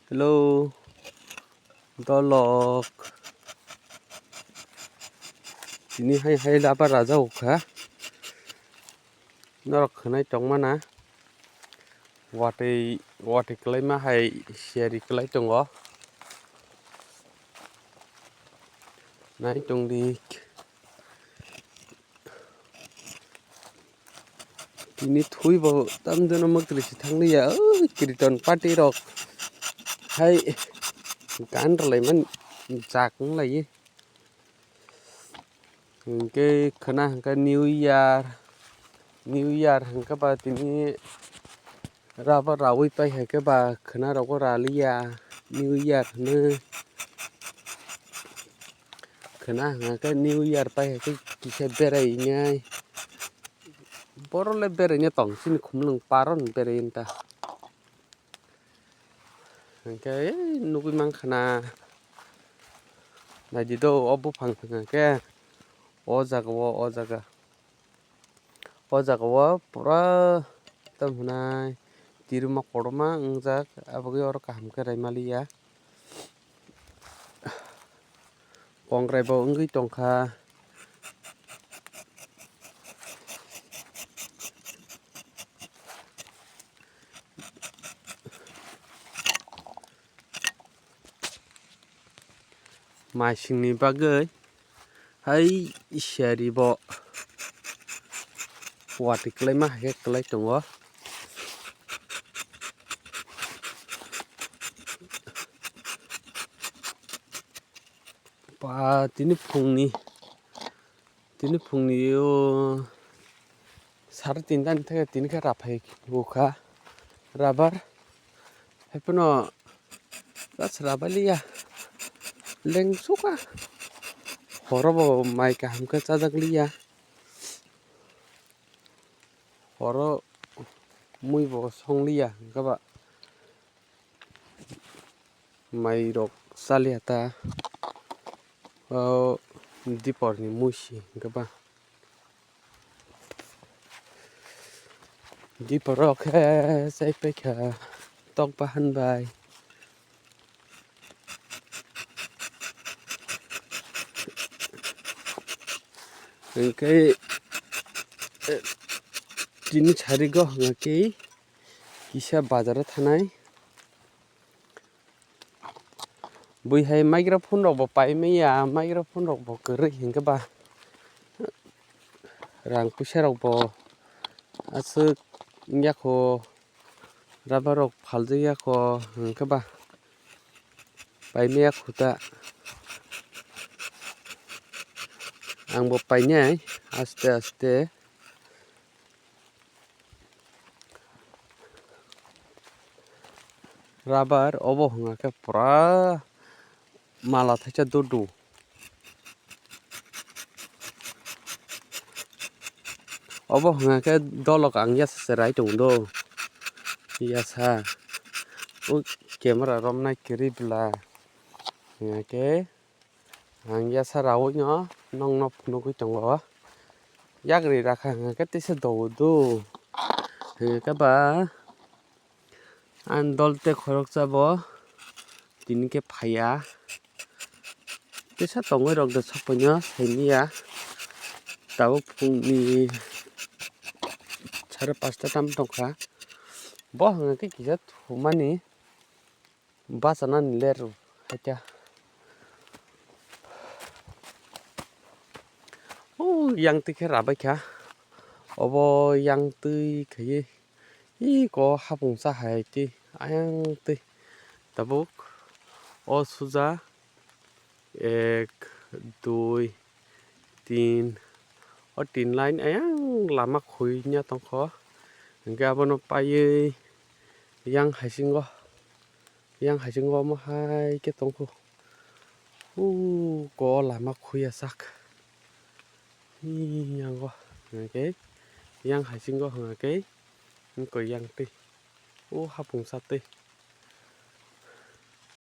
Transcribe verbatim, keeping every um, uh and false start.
Hello, dolok. Tini hai hai laba raja ukha. Norok khwnai tongmana. Watwi, watwi kwlaima hai siyari kwlai tongo. Nai tongdi. Tini thwi bo tamjano mwktwi se thangliya, oi, kiriton party rok hai gan rwlaimani jak wnglaiwi. Hinkhe khwna hinkhe New Year, New Year hinkhe ba tini rubber rawi pai hai khe ba khwna rogo raliya New Year hwnwi. Khwna hwnkhe New Year pai hai khe kisa berai wngnai. Borok le berai wngnai tong chini khumlwng paro ni berai wnta. Hinkhe ei nugui mankha na. Naidi do o buphang hwnkhe o jaga o, o jaga. O jaga o pura tamo hwnai tirma kotorma wngjak, aboni oro kaham khe raimaliya. Kongrai bo wngwi tongkha. Mai singni bagwi hai siyari bo watwi kwlaima hai khe kwlai tongo. Ba tini phungni, tini phungni o sare tinta ni theke tini khe raphai ukha rubber. Haiphano just rabai liya, lengsuka. Horo bo mai kaham khe chajak liya, horo mui bo song liya, hwnkhe ba. Mai rok chaliya ta, o dipor ni musi hwnkhe ba. Dipor rok khe chai paikha tok bahan bai. Hwnkhe, eh, tini sarigo hwnkhe kisa bazar o thanai. Bui hai microphone rok bo pai manya, microphone rok bo kwrwi hinkhe ba rang puisa rok bo aswk wngya kho, rubber rok phaljak ya kho hinkhe ba pai manya kho ta. Ang bo painai aste aste. Rubber obo hwnga khe pura mala thaisa dudu. Obo hwnga khe dolok ang yasa se rai tongo do. Yasa. O camera romnai kwrwi bwla. Hwnga khe. Ang yasa rawi no nokno phunugwi tongo. Yagri rakha hwnkhe tisa dogo do. Hwnkhe ba ang dol tei khoroksa bo tini khe phaiya. Tisa tongwi rok de sokphaino saimanya. Tabuk phungni sare pasta tam tongkha. Bo hwnkhe kisa thumani. Bachanani ler rw haikha. O yang twi khe rabaikha. Obo yang twi khaiwi iko hapung cha hai twi ayang twi tabuk o suja ek, dui, tin. O tin line ayang lama khuina tongkho. Hwnkhe abono paiwi yang haisingo, yang haisingo omo hai khe tongkho. Uko lama khuya sak. Yango hwnkhe yang haisingo hwnkhe wngkha yang twi. O hapung cha twi.